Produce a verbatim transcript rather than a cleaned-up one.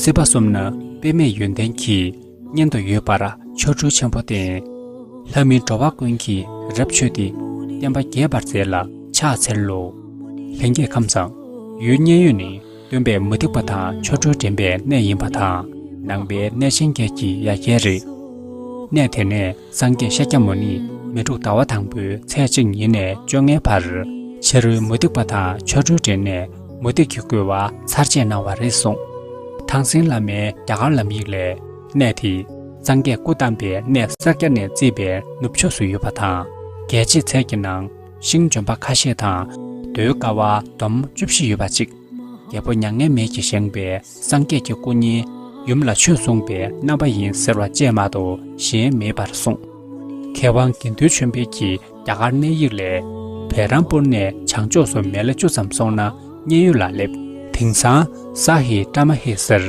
སྲིད་པ་གསུམ་ན་དཔེ་མེད་ཡོན་ཏན་གྱིས། གཉེན་དུ་ཡོད་པར་ཆོ་འཕྲུལ་ཆེན་པོ་བསྟན། ལྷ་མིའི་འགྲོ་བ་ཀུན་གྱིས་རབ་མཆོད་དེ། བསྟན་པ་རྒྱས་པར་མཛད་ལ་ཕྱག་འཚལ་ལོ། ལྷན་སྐྱེས་ཁམས་བཟང་། ཡུལ་མཉན་ཡོད་ནི་སྟོན་པས་མུ་སྟེགས་པ་དང་ཆོ་འཕྲུལ་འགྲན་པའི་གནས་ཡིན་པ་དང་། ནང་པའི་གནས་ཆེན་བརྒྱད་ཀྱི་ཡ་གྱལ་རེད། གནས་དེ་ནས་སངས་རྒྱས་ཤཱཀྱ་མུ་ནི་མི་འཁྲུགས་ཟླ་བ་དང་པོའི་ཚེས་གཅིག་ཉིན་ནས་བཅོ་ལྔའི་བར། ཕྱི་རོལ་མུ་སྟེགས་པ་དང་ཆོ་འཕྲུལ་འགྲན་ནས་མུ་སྟེགས་ཀྱི་རྒོལ་བ་ཚར་བཅད་གནང་བ་རེད་གསུངས། ཐང་སེང་བླ་མའི་རྒྱ་གར་ལམ་ཡིག་ལས། གནས་དེ་སངས་རྒྱས་སྐུ་བལྟམས་པའི་གནས་སརྒྱ་ནས་བརྩིས་པའི་ནུབ་ཕྱོགས་སུ་ཡོད་པ་དང་། རྒྱལ་བྱེད་ཚལ་གྱི་ནང་ཤིང་ལྗོན་པ་ཁ་ཤས་དང་། རྡོའི་ཀ་བ་འདོམ་བཅུ་བཞི་ཡོད་པ་གཅིག་རྒྱལ་པོ་མྱ་ངན་མེད་ཀྱིས་བཞེངས་པའི་སངས་རྒྱས་ཀྱི་སྐུ་བརྙན་ཡུམ་ལ་ཆོས་གསུངས་པའི་རྣམ་པ་ཡིན་ཟེར་བ་བཅས་མ་གཏོགས་གཞན་མེད་པར་གསུངས། མཁས་དབང་དགེ་འདུན་ཆོས་འཕེལ་གྱིས་རྒྱ་གར་གནས་ཡིག་ལས། བཻ་རམ་པུར་ནས་བྱང་ཕྱོགས་སུ་མལ་ལེ་བཅུ་ཙམ་སོང་ན་མཉན་ཡོད་ལ་སླེབས། དེང་སང་ས་ཧི་ཏྲ་མ་ཧི་ཟེར་